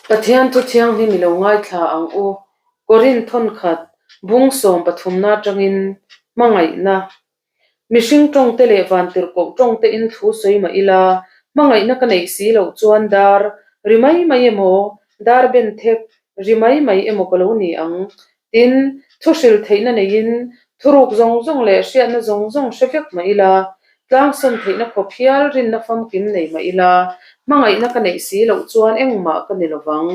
Pathian thu thianghlim i lo ngaithla ang u. Korinth thawnkhat bung sawmpathumna atangin hmangaihna Mihring tawngte leh vantirhkoh tawngte in thu sawi mah ila, hmangaihna ka neih si loh chuan dar ri mai mai emaw, dar ben thek ri mai mai emaw ka lo ni ang. Tin, thu hril theihna neiin thuruk zawng zawng leh hriatna zawng zawng hre vek mah ila, tlangsawn theihna khawp hial rinna famkim nei mah ila, hmangaihna ka neih si loh chuan engmah ka ni lovang.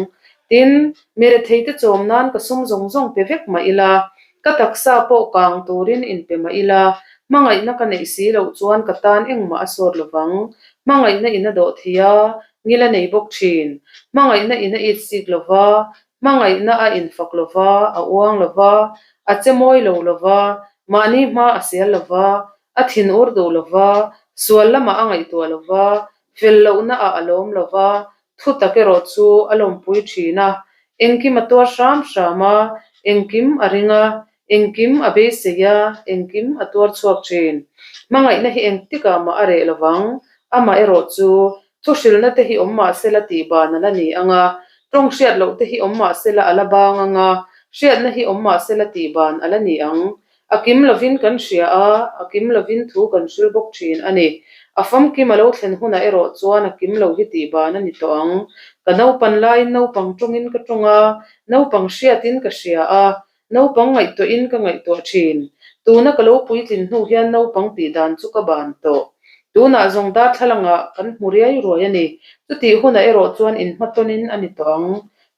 Tin, mi retheite chawm nan ka sum zawng zawng pe vek mah ila, Ka taksa pawh kang turin inpe mah ila, hmangaihna ka neih si loh chuan ka tan engmah a sawt lovang. Hmangaihna in a dawh thei a, ngil a nei bawk thin. Hmangaihna in a it sik lova, hmangaihna a infak lova, a uang lova, a che mawi lo lova, mahni hma a sial lova, a thinur duh lova, sual lamah a ngaihtuah lova, fel lohna ah a lawm lova, Thu tak erawh chu a lawmpui thin a, engkim a tuar hram hram a, engkim a ring a, engkim a beisei a, engkim a tuar chhuak thin. Hmangaihna hi engtikah mah a reh lovang, amah erawh chu thu hrilhna te hi awm mah sela tih ban a la ni ang a, tawng hriat loh te hi awm mah sela a la bang ang a, hriatna hi awm mah sela tih ban a la ni ang. A kim lovin kan hria a, a kim lovin thu kan hril bawk thin a ni. A famkim a lo thlen hunah erawh chuan a kim lo hi tih ban a ni tawh ang. Ka naupan laiin naupang tawngin ka tawng a, naupang hriatin ka hria a, naupang ngaihtuahin ka ngaihtuah thin. Tuna ka lo puitlin hnu hian naupang tih dan chu ka ban tawh. Tunah zawng darthlalangah kan hmu riai ruai a ni. Chutih hunah erawh chuan inhmatawnin a ni tawh ang.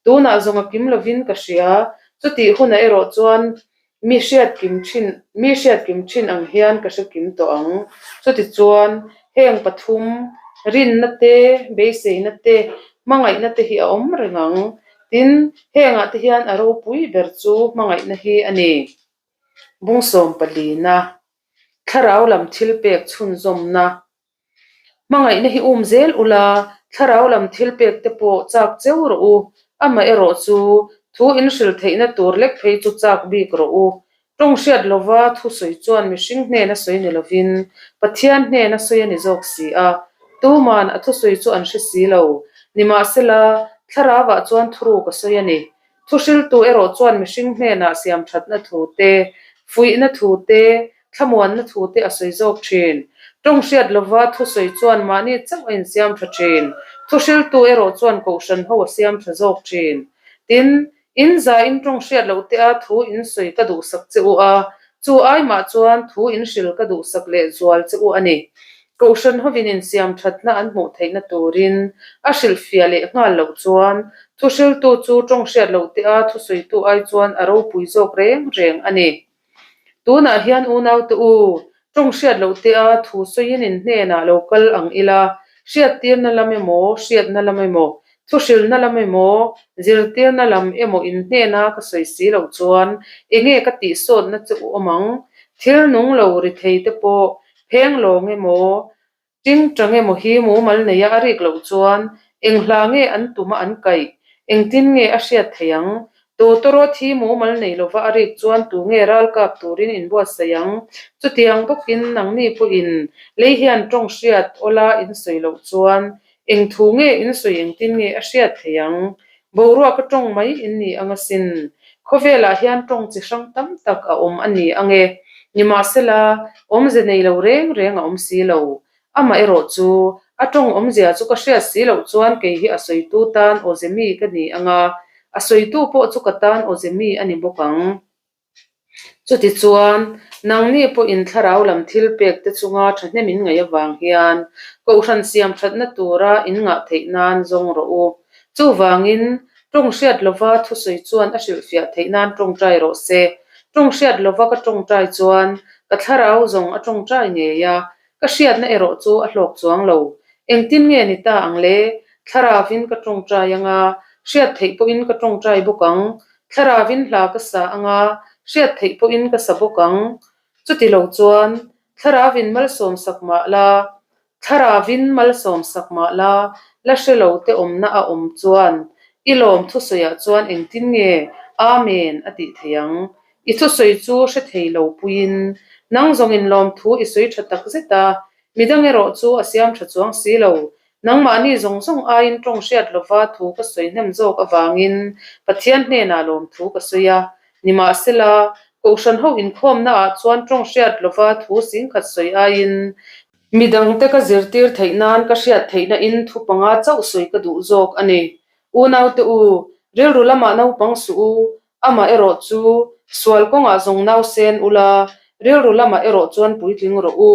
Tunah zawng a kim lovin ka hria. Chutih hunah erawh chuan Mi hriat kim thin, mi hriat kim thin ang hian ka hre kim tawh ang. Chutichuan, heng pathum, rinna te, beiseina te, hmangaihna te hi a awm reng ang. Tin, hengah te hian a ropui ber chu hmangaihna hi a ni. Bungsawm palina, Thlarau lam thil pek chhunzawmna Hmangaihna hi um zel ula, thlarau lam thil pek te pawh chak cheu rawh u. Amaherawh chu, thu in hrilh theihna tur lek phei chu chak bik rawh u. Tawng hriat lova thu sawi chuan mihring hnena sawi ni lovin Pathian hnena sawi a ni zawk si a. Tuman a thusawi chu an hre si lo. Nimahsela, thlarauah chuan thuruk a sawi a ni. Thuhriltu erawh chuan mihring hnenah siamthatna thu te, fuihna thu te, Thlamuanna thu te a sawi zawk thin. Tawng hriat lova thu sawi chuan mahni chauh a insiam tha thin. Thu hriltu erawh chuan kohhran ho a siam tha zawk thin. Tin, in zaiin tawng hriat loh te a thu in sawi ka duhsak che u a, chu ai mah chuan thu in hril ka duhsak leh zual che u a ni. Kohhran hovin insiam thatna an hmuh theihna turin a hrilhfiah leh nghal loh chuan thu hriltu chu tawng hriat loh te a thusawitu ai chuan a ropui zawk reng reng a ni. Tunah hian unaute u, tawng hriat loh te a thu sawiin in hnenah lo kal ang ila, hriattirna lam emaw, hriatna lam emaw, thuhrilna lam emaw, zirtirna lam emaw in hnena ka sawi si loh chuan enge ka tihsawtna che u awm ang? Thil nung lo ri thei te pawh pheng lawng emaw, Tingtang emaw hi mumal neia a rik loh chuan eng hla nge an tuma an kaih? Engtin nge a hriat theih ang? Tawtawrawt hi mumal nei lova a rik chuan tu nge ral kap turin inbuatsaih ang? Chutiang bawkin nangni pawhin lei hian tawng hriat awla in sawi loh chuan eng thu nge in sawi engtin nge a hriat theih ang? Boruaka tawng mai in ni ang asin. Khawvelah hian tawng chi hrang tam tak a awm a ni ang e. Nimahsela, awmze nei lo reng reng a awm si lo. Amaherawh chu, a tawng awmzia chu ka hriat si loh chuan kei hi a sawitu tan awze mi ka ni ang a, a sawitu pawh chu ka tan awze mi a ni bawk ang. Chutichuan, nangni pawhin thlarau lam thil pek te chunga thahnem in ngaih avang hian Kohhran siam thatna tura in ngah theih nan zawng rawh u. Chuvangin, tawng hriat lova thusawi chuan a hrilhfiah theih nan tawngtai rawh se. Tawng hriat lova ka tawngtai chuan ka thlarau zawng a tawngtai ngei a, Ka hriatna erawh chu a hlawk chuang lo. Engtin nge ni ta ang le? Thlaravin ka tawngtai ang a, hriat theih pawhin ka tawngtai bawk ang. Thlaravin hla ka sa ang a, hriat theih pawhin ka sa bawk ang. Chuti lo chuan, Thlaravin malsawm sak mah la, Thlaravin malsawm sak mah la, la hre lo te awmna a awm chuan, i lawm thusawiah chuan engtin nge Amen a tih theih ang? I thusawi chu hre thei lo puiin nang zawngin lawmthu i sawi tha tak zet a, midang erawh chu a siam tha chuang si lo. Nangmahni zawng zawng aiin tawng hriat lova thu ka sawi hnem zawk avangin Pathian hnenah lawmthu ka sawi a. Nimahsela, Kohhran ho inkhawmnaah chuan tawng hriat lova thu singkhat sawi aiin midangte ka zirtir theih nan ka hriat theihna in thu panga chauh sawi ka duh zawk a ni. Unaute u, rilru lamah naupang suh u, amah erawh chu sual kawngah zawng nau sen ula, rilru lamah erawh chuan puitling rawh u.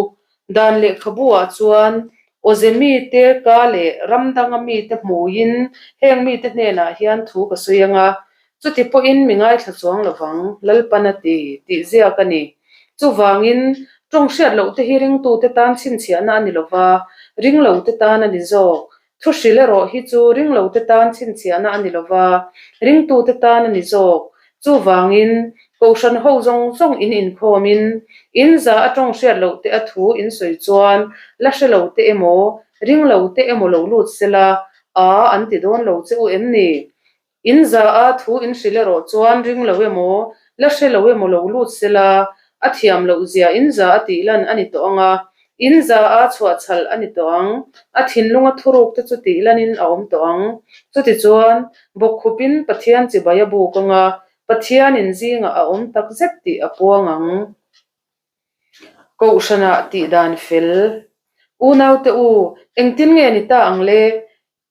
Dan lehkhabu ah chuan awze mite ka leh ram danga mite hmuiin heng mite hnenah hian thu ka sawi anga, chuti pawhin mi ngaithla chuang lovang, Lalpan a ti, tih ziak a ni. Chuvangin, tawng hriat loh te hi ringtute tan chhinchhiahna a ni lova, ringlote tan a ni zawk. Thu hrilh erawh hi chu ringlote tan chhinchhiahna a ni lo va, ringtute tan a ni zawk. Chuvangin, Kohhran ho zawng zawng in inkhawmin, in za a tawng hriat loh te a thu in sawi chuan la hre lo te emaw, ring lo te emaw lo lut sela, a an ti dawn lo che u em ni? In za a thu in hrilh erawh chuan ring lo emaw, la hre lo emaw lo lut sela, a thiam loh zia in za a tih lan a ni tawh ang a, in za a chhuah chhalh a ni tawh ang, a thinlunga thuruk te chu tih lanin a awm tawh ang. Chutichuan, bawkkhupin Pathian chibai a buk ang a, Pathianin zingah a awm tak zet tih a puang ang. Kohhranah tih dan fel. Unaute u, engtin nge ni ta ang le?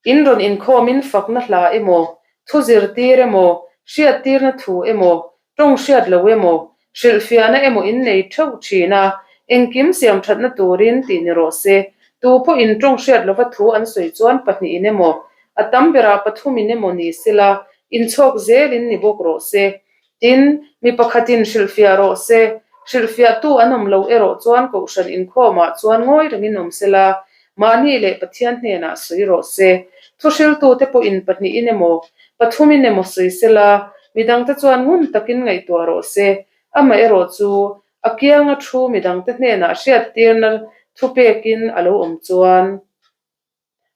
In rawn inkhawmin fakna hla emaw, thu zirtir emaw, hriattirna thu emaw, tawng hriat lo emaw, hrilhfiahna emaw in nei theuh thin a, engkim siam thatna turin tih ni rawh se. Tu pawhin tawng hriat lova thu an sawi chuan pahnihin emaw, a tam berah pathumin emaw ni sela, inchhawk zelin ni bawk rawh se. Tin, mi pakhatin hrilhfiah rawh se. Hrilhfiahtu an awm lo erawh chuan Kohhran inkhawmah chuan ngawi rengin awm sela, mahni leh Pathian hnenah sawi rawh se. Thuhriltute pawhin pahnihin emaw, pathumin emaw sawi sela, midangte chuan ngun takin ngaihtuah rawh se. Amaherawh chu, a kianga thu midangte hnenah hriattirna thupekin a lo awm chuan,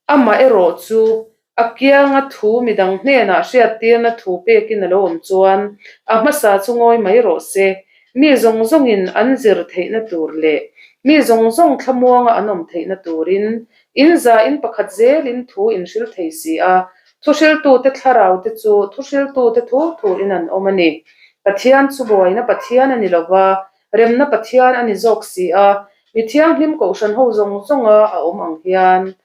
Amah erawh chu a kianga thu midang hnenah hriattirna thu pekin a lo awm chuan a hmasa chu ngawi mai rawh se. Mi zawng zawngin an zir theihna tur leh mi zawng zawng thlamuanga an awm theihna turin in za in pakhat zelin thu in hril thei si a, thuhriltute thlaraute chu thuhriltute thu thuin an awm a ni. Pathian chu buaina Pathian a ni lo va, Remna Pathian a ni zawk si a, mi thianghlim Kohhran ho zawng zawnga a awm ang hian.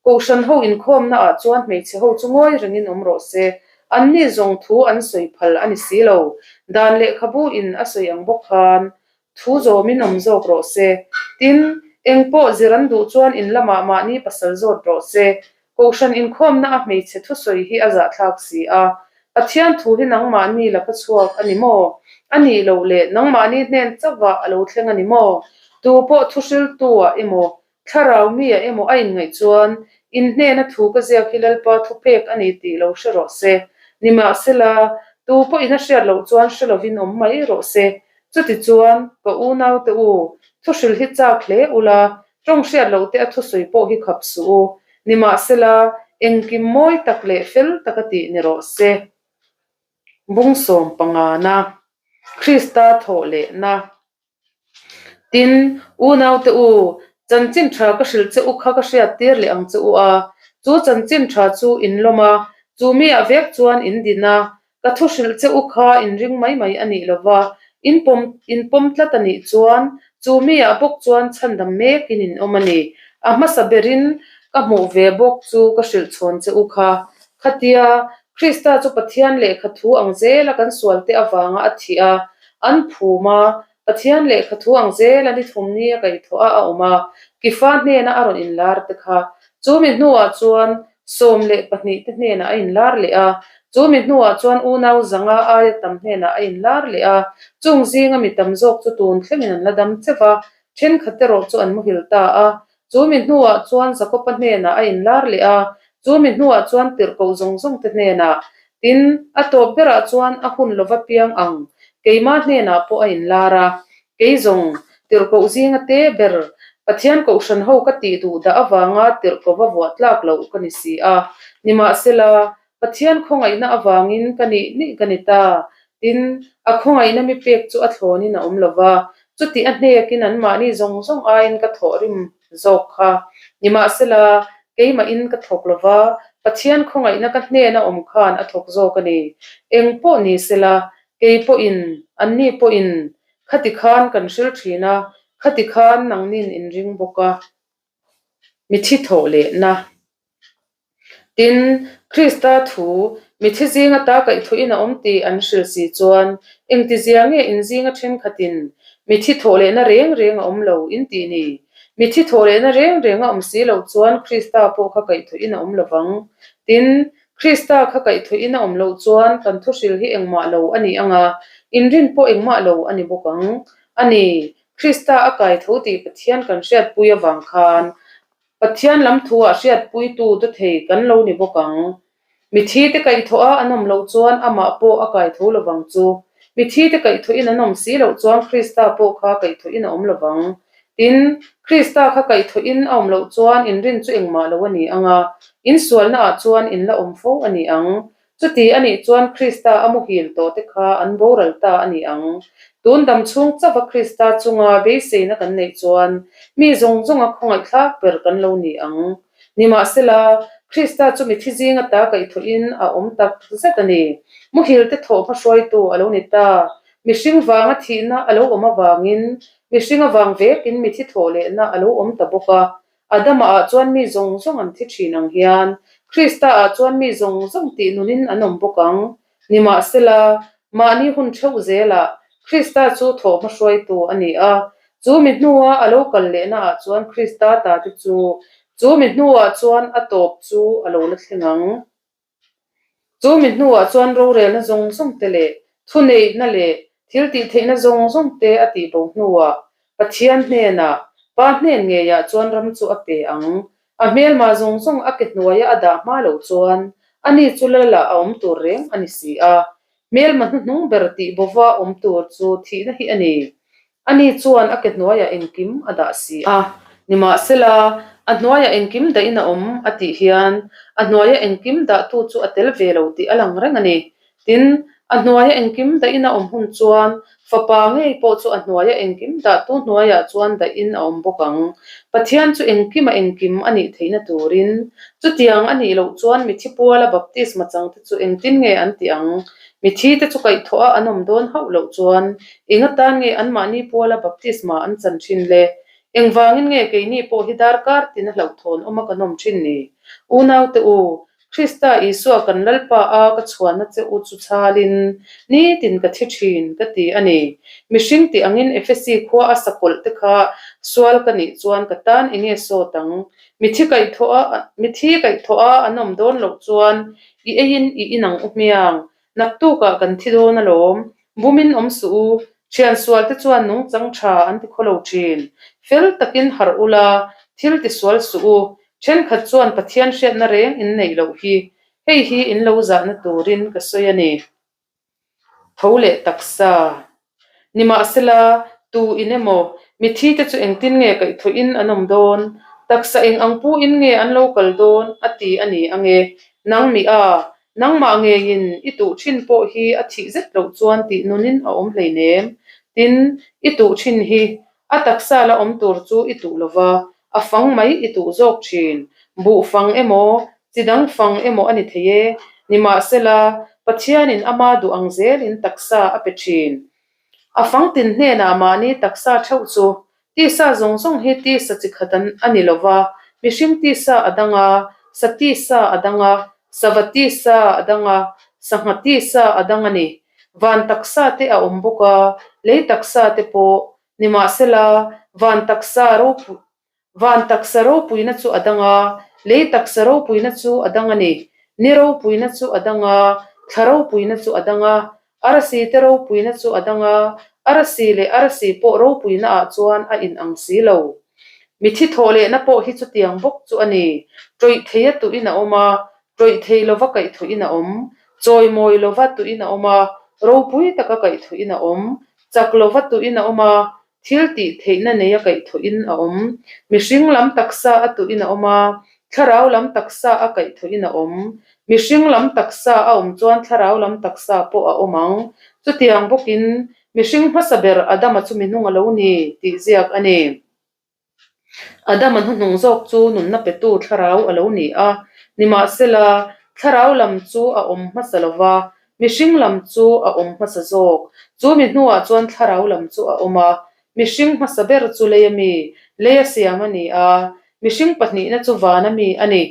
Kohhran ho inkhawmna ah chuan hmeichhe ho chu ngawi rengin awm rawh se, anni zawng thu an sawi phal a ni si lo. Dan lehkhabu in a sawi ang bawk khan thu zawmin awm zawk rawh se. Tin, eng pawh zir an duh chuan in lamah mahni pasal zawt rawh se. Kohhran inkhawmna a hmeichhe thusawi hi a zahthlak si a, Pathian thu hi nangmahni laka chhuak a ni maw? A nih loh leh nangmahni hnen chauhvah a lo thleng a ni maw? Tu pawh thuhriltu-ah emaw, thlarau mi-ah emaw a inngaih chuan, in hnena thu ka ziak hi Lalpa thupek a ni tih lo hre rawh se. Nimahsela, tu pawhin a hriat loh chuan hre lovin awm mai rawh se. Chutichuan, ka unaute u, thuhril hi chak hle ula, Tawng hriat loh te a thusawi pawh hi khap suh u. Nimahsela, engkim mawi tak leh fel taka tih ni rawh se. Bung sawm pangana, Krista thawh lehna. Tin, unaute u, chanchin tha ka hrilh che u kha ka hriattir leh ang che u a. Chu chanchin tha chu in lawm a, chu miah vek chuan in din a, Ka thu hrilh che u kha in ring mai mai a nih lova, in pawm in pawm tlat a nih chuan chu miah bawk chuan chhandam mekin in awm a ni. A hmasa berin ka hmuh ve bawk chu ka hrilh chhawn che u kha. Khatia, Krista chu Pathian lehkha thu ang zela kan sualte avanga a thih a, an phum a, Pathian lehkha thu ang zela ni thum ni a kaihthawh a a awm a, Kifa hnena a rawn inlar te kha. Chu mi hnuah chuan 12 te hnenah a inlar leh a, chu mi hnuah chuan unau zanga aia tam hnenah a inlar leh a, chung zinga mi tam zawk chu tun thlengin an la dam cheu a, thenkhat erawh chu an muhil ta a, chu mi hnuah chuan Jakopa hnenah a inlar leh a, chu mi hnuah chuan tirhkoh zawng zawng te hnenah, tin, a tawp berah chuan a hun lova piang ang keimah hnenah pawh a inlar a, Kei zawng, tirhkoh zinga te ber, Pathian kohhran ho ka tih duh dah avanga tirhkoh va vuah tlak loh ka ni si a. Nimahsela, Pathian khawngaihna avangin ka nih nih ka ni ta. Tin, a khawngaihna mi pek chu a thlawnin a awm lo va, chuti a hnekin anmahni zawng zawng aiin ka thawhrim zawk kha. Nimahsela, Keimahin ka thawk lo va, Pathian khawngaihna ka hnena awm khan a thawk zawk a ni. Eng pawh ni sela, kei pawhin, anni pawhin khati khan kan hril thin a, khati khan nangnin in ring bawk a. Mithi thawh lehna. Tin, Krista thu, mithi zinga ta kaihthawhin a awm tih an hril si chuan, engtizia nge in zinga thenkhatin mithi thawh lehna reng reng a awm lo in tih ni? Mithi thawh lehna reng reng a awm si loh chuan Krista pawh kha kaihthawhin a awm lo vang. Tin, Krista kha kaihthawhin a awm loh chuan kan thuhril hi engmah lo a ni ang a, inrin pawh engmah lo a ni bawk ang. A ni, Krista a kaitho tih Pathian kan hriatpui avang khan Pathian lam thuah hriatpuitu te thei kan lo ni bawk ang. Mithi te kaihthawh a an awm loh chuan amah pawh a kaitho lovang chu. Mithi te kaihthawhin an awm si loh chuan Krista pawh kha kaihthawhin a awm lovang. Tin, Krista kha kaihthawhin a awm loh chuan inrin chu engmah lo a ni ang a, insualna ah chuan in la awm fo a ni ang. Chuti a nih chuan Krista a muhil tawh te kha an boral ta a ni ang. Tun dam chhung chauha Krista chunga beiseina kan neih chuan mi zawng zawnga khawngaihthlak ber kan lo ni ang. Nimahsela, Krista chu mithi zinga ta kaihthawhin a awm tak zet a ni. Muhil te thawh hmahruaitu a lo ni ta. Mihring vanga thihna a lo awm avangin mihring avang vekin mithi thawh lehna a lo awm ta bawk a. Adama ah chuan mi zawng zawng an thi thin ang hian, Krista ah chuan mi zawng zawng tih nunin an awm bawk ang. Nimahsela, mahni hun theuh zelah Krista chu thawh hmahruaitu a ni a, chu mi hnua a lo kal lehna ah chuan Krista ta te chu, chu mi hnuah chuan a tawp chu a lo la thleng ang. Chu mi hnuah chuan rorelna zawng zawng te leh thuneihna leh thil tih theihna zawng zawng te a tih bo hnuah Pathian hnenah, Pa hnen ngeiah chuan ram chu a pe ang. A hmelma zawng zawng a ke hnuaia a dah hma loh chuan ani chu Lalah a awm tur reng a ni si a. Hmelma hnuhnung ber tih bova awm tur chu thihna hi a ni. Ani chuan a ke hnuaiah engkim a dah si a. Nimahsela, a hnuaiah engkim dahin a awm a tih hian a hnuaia engkim dahtu chu a tel ve lo tih a lang reng a ni. Tin, a hnuaia engkim dahin a awm hun chuan fapa ngei pawh chu a hnuaia engkim dahtu hnuaiah chuan dahin a awm bawk ang. Pathian chu engkima engkim a nih theihna turin, chutiang a nih loh chuan mithi puala baptisma changte chu engtin nge an tih ang? Mithi te chu kaihthawh a an awm dawn hauh loh chuan eng atan nge anmahni puala baptisma an chan thin le? Engvangin nge keini pawh hi darkar tina hlauhthawn awma kan awm thin ni? Unaute u, Krista Isua kan Lalpa a ka chhuanna che u chu chhalin nitin ka thi thin ka ti a ni. Mihring tih angin Efesi khua a sakawlh te kha sual ka nih chuan ka tan enge sawt ang? Mithi kaihthawh a mithi kaihthawh a an awm dawn loh chuan I eiin i in ang u hmiang. Naktukah kan thi dawn alawm. Bumin awm suh u. Thian sual te chuan nungchang tha an ti khawlo thin. Fel takin harh ula, thil ti sual suh u. Thenkhat chuan Pathian hriatna reng in neih loh hi. Hei hi in lo zahna turin ka sawi a ni. Tho leh taksa. Nimahsela, tu in emaw, mithi te chu engtin nge kaihthawhin an awm dawn? Taksa eng ang pu in nge an lo kal dawn? a ti a ni ange. Nang mi a, nangmah ngeiin i tuh thin pawh hi a thih zet loh chuan tih nunin a awm hleinem. Tin, i tuh thin hi A taksa la awm tur chu i tuh lova, a fang mai i tuh zawk thin. Buh fang emaw, chi dang fang emaw a ni thei e. Nimahsela, Pathianin ama duh ang zelin taksa a pe thin. A fang tin hnenah mahni taksa theuh chu tisa zawng zawng hi tisa chi khat a ni lova, mihring tisa a dang a, sa tisa a dang a, sava tisa a dang a, sangha tisa a dang a ni. Van taksa te a awm bawk a, lei taksa te pawh. Nimahsela, van taksa ropui van taksa ropuina chu a dang a, lei taksa ropuina chu a dang a ni. Ni ropuina chu a dang a, thla ropuina chu a dang a, arsi te ropuina chu a dang a, arsi leh arsi pawh ropuina ah chuan a inang si lo. Mithi thawh lehna pawh hi chutiang bawk chu a ni. Tawih theia tuhin a awm a, Tawih thei lova kaihthawhin a awm, chawimawi lova tuhin a awm a, ropui taka kaihthawhin a awm, chak lova tuhin a awm a, thil tih theihna neia kaihthawhin a awm, mihring lam taksa a tuhin a awm a, thlarau lam taksa a kaihthawhin a awm. Mihring lam taksa a awm chuan thlarau lam taksa pawh a awm ang. Chutiang bawkin, mihring hmasa ber Adama chu minung a lo ni, tih ziak a ni. Adama hnuhnung zawk chu nunna petu thlarau a lo ni a, nimahsela, thlarau lam chu a awm hmasa lo va, mihring lam chu a awm hmasa zawk. Chu mi hnuah chuan thlarau lam chu a awm a, mihring hmasa ber chu leia mi, leia siam a ni a, mihring pahnihna chu vana mi a ni.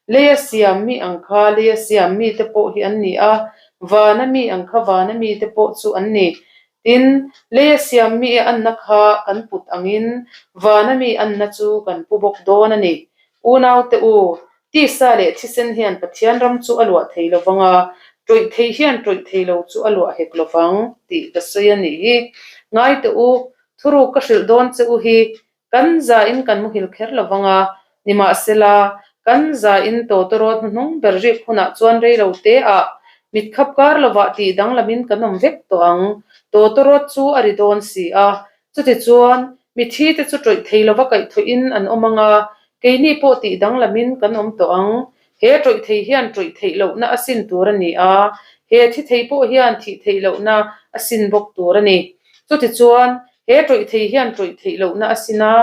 Leia siam mi ang kha leia siam mite pawh hi an ni a, vana mi ang kha vana mite pawh chu an ni. Tin, leia siam mi anna kha kan put angin vana mi anna chu kan pu bawk dawn a ni. Unaute u, tisa leh thisen hian Pathian ram chu a luah thei lovang a, tawih thei hian tawih thei lo chu a luah hek lovang tih ka sawi a nih hi. Ngaite u, thuruk ka hrilh dawn che u hi Kan zain kan muhil kher lo vang a, nimahsela, kan zain tawtawrawt hnuhnung ber rik hunah chuan rei lo te ah mitkhap kar lovah tih danglamin kan awm vek tawh ang. Tawtawrawt chu a ri dawn si a, chutichuan mithi te chu tawih thei lova kaihthawhin an awm ang a, keini pawh tih danglamin kan awm tawh ang. He tawih thei hian tawih theih lohna a sin tur a ni a, he thi thei pawh hian thih theih lohna a sin bawk tur a ni. Chutichuan, he tawih thei hian tawih theih lohna a sin a,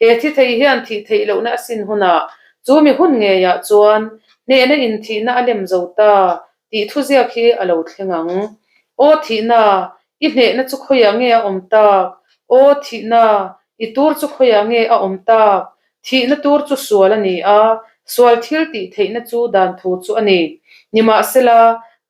he thi thei hian thih theih lohna a sin hunah, chu mi hun ngeiah chuan hnehna in thihna a lem zo ta tih thuziak hi a lo thleng ang. Aw thihna, i hnehna chu khawiah nge a awm tak? Aw thihna, i tur chu khawiah nge a awm tak? Thihna tur chu sual a ni a, sual thil tih theihna chu dan thu chu a ni. Nimahsela,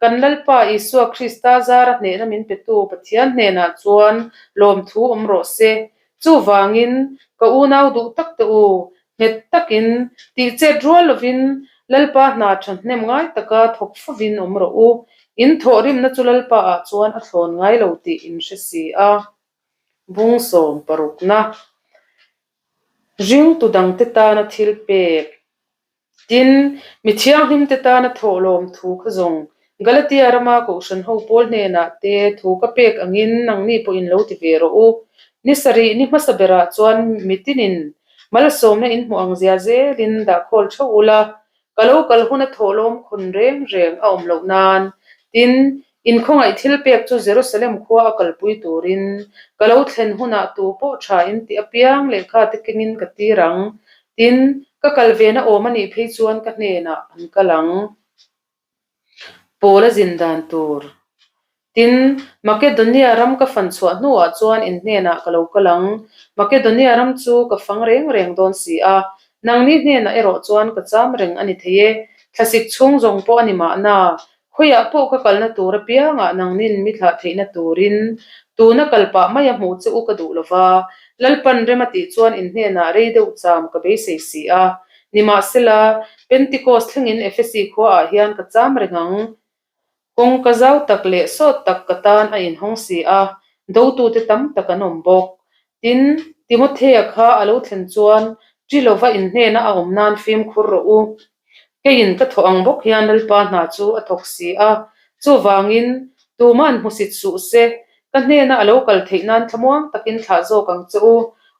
kan Lalpa Isua Krista zara hnehna min petu Pathian hnenah chuan lawmthu awm rawh se. Chuvangin, ka unau duh tak te u, nghet takin, tih chet rual lovin Lalpa hna thahnem ngai taka thawk fovin awm rawh u. In thawhrimna chu Lalpa ah chuan a thlawn ngai lo tih in hre si a. Bung sawm parukna. Ringtu dangte tana thil pek. Tin, mi thianghlimte tana thawhlawm thu kha zawng Galatia rama Kohhran ho pawl hnenah te thu ka pek angin nangni pawhin lo ti ve rawh u. Ni sarih ni hmasa berah chuan mitinin malsawmna in hmuh ang zia zelin dahkhawl theuh ula, Ka lo kal huna thawhlawm khawn reng reng a awm loh nan, tin, inkhawngaih thil pek chu Jerusalem khua a kalpui turin, ka lo thlen hunah tu pawh tha in tih apiang lehkha te kengin ka tir ang, tin, ka kal vena awm a nih phei chuan ka hnenah an kal ang. Paula zin dan tur. Tin, Makedonia ram ka fan chhuah hnuah chuan in hnenah ka lo kal ang. Makedonia ram chu ka fang reng reng dawn si a, nangni hnenah erawh chuan ka cham reng a ni thei e. Thlasik chhung zawng pawh a ni mahna, khawiah pawh ka kalna tur apiangah nangnin mi thlah theihna turin tuna kal pah maia hmuh che u ka duh lo va, Lalpan rem a tih chuan in hnenah rei deuh cham ka beisei si a. Nimahsela, Pentikos thlengin Efesi khuaah hian ka cham reng ang. Kawngka zau tak leh sawt tak ka tan a inhawng si a, dotute tam tak an awm bawk. Tin, Timothea kha a lo thlen chuan ṭi lova inhnena a awm nan fimkhur rawh u. Keiin ka thawh ang bawk hian Lalpa hna chu a thawk si a, chuvangin tuma'n hmusit suh se, ka hnena a lo kal theih nan thlamuang takin thlah zawk ang che u.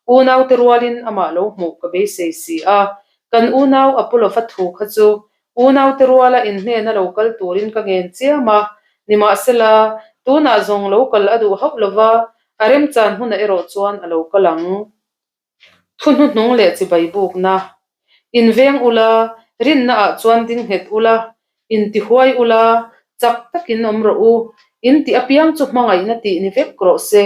Unaute rualin amah lo hmuh ka beisei si a, kan unau Apolova thu kha chu Unaute ruala inhnena lo kal turin ka ngen chiam a, nimahsela, tunah zawng lo kal a duh hauh lova, a remchan hunah erawh chuan a lo kal ang. Thu hnuhnung leh chibai bukna. Inveng ula, rinna ah chuan ding nghet ula, intihuai ula, chak takin awm rawh u, intih apiang chu hmangaihna tih ni vek rawh se.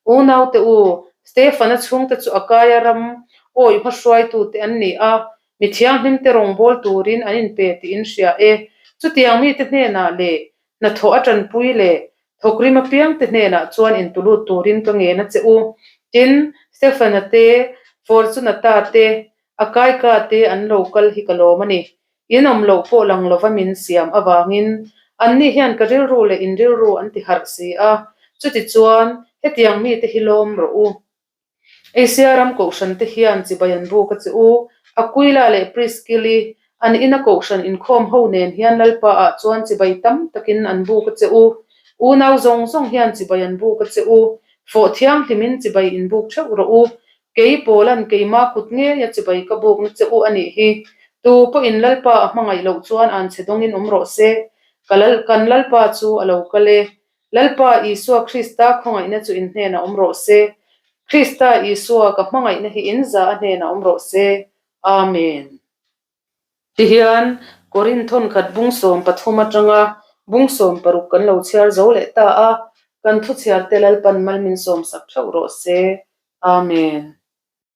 Unaute u, Stefana chhungte chu Akaia ram awih hmahruaitute an ni a, Mi thianghlimte rawngbâwl tûrin an inpe tih in hria e. Chutiang mite hnênah leh hnathawh a ṭanpui leh thawkrim apiangte hnênah chuan intulût tûrin ka ngen a che u. Tin, Stefana te, Fortunata te, Akaika te an lo kal hi ka lâwm a ni. In awm loh pawh lang lova min siam avângin anni hian ka rilru leh in rilru an ti harh si a. Chutichuan, hetiang mite hi lâwm rawh u. Asia ram kohhran te hian chibai an buk a che u. Aquila leh Priskili an ina kohhran inkhawm ho nen hian Lalpa ah chuan chibai tam takin an buk a che u. Unau zawng zawng hian chibai an buk a che u. Fawh thianghlimin chibai in buk theuh rawh u. Kei Paula'n keima kut ngeia chibai ka bukna che u a nih hi. Tu pawhin Lalpa a hmangaih loh chuan an che dawngin awm rawh se. Ka Lal kan Lalpa chu a lo kal e. Lalpa Isua Krista khawngaihna chu in hnenah awm rawh se. Krista Isua ka hmangaihna hi in za a hnenah awm rawh se. Amen. Tihian, Korinth thawnkhat bung 13 atanga bung 16 kan lo chhiar zo leh ta a, kan thuchhiarte Lalpan mal min sawmsak theuh rawh se. Amen.